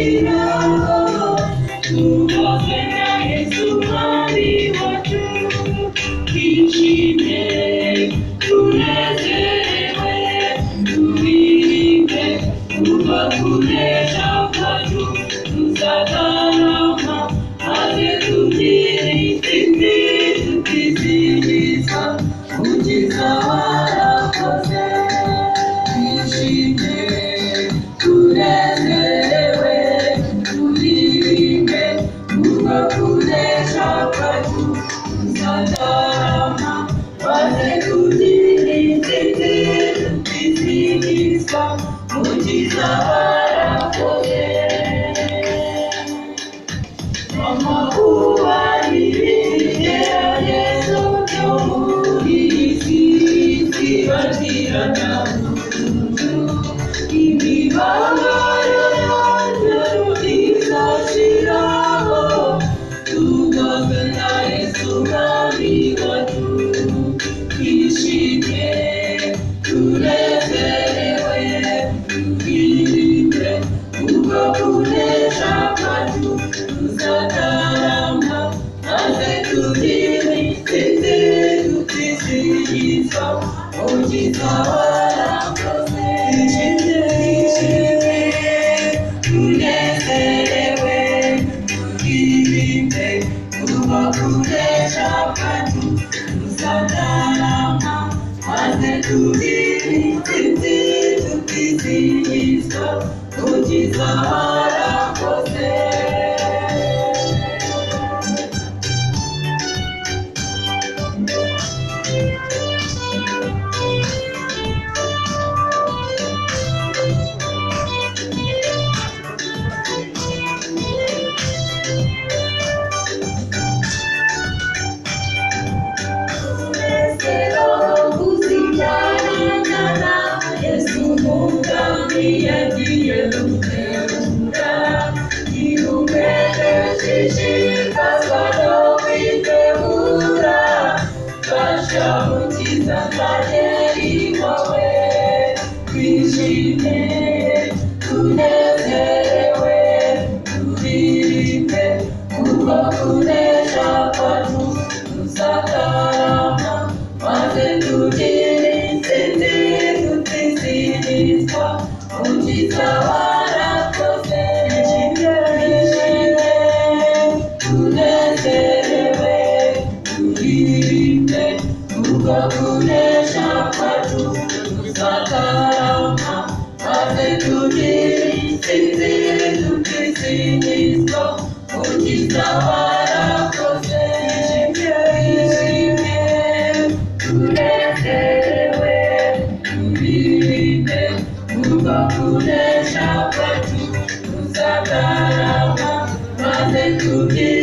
izashiraho tugozwe na Yesu Mwami wacu twishimye tunezerewe turirimbe kubwo kunesha kwacu tuzatarama maze tubyine intsinzi tukizihiza Mukiza warakoze twishimye tunezerewe turirimbe kubwo kunesha kwacu tuzatarama maze tubyine intsinzi tukizihiza Mukiza warakoze amakuba n'ibigeragezo byo muri iyi si zibagirana burundu imibabaro yacu izashiraho tugozwe na Yesu Mwami wacu twishimye tunezerewe turirimbe kubwo kunesha kwacu tuzatarama maze tubyine intsinzi tukizihiza Mukiza warakoze twishimye tunezerewe turirimbe kubwo kunesha kwacu tuzatarama maze tubyine intsinzi tukizihiza Mukiza warakoze. Umunezero kuzijyana Yesu umugambi yagiye gutegura ihumeke shishikazwa no kwitegura fasha Mukiza nzagera iwawe twishimye tunezerewe turirimbe kubwo kunesha kwacu tuzatarama maze tubyine intsinzi tutizihizwa Mukiza warakoze twishimye tunezerewe turirimbe kubwo kunesha kwacu tuzatarama maze tubyine intsinzi tutizihizwa Mukiza warakoze twishimye tunezerewe turirimbe kubwo kunesha kwacu tuzatarama maze tubyine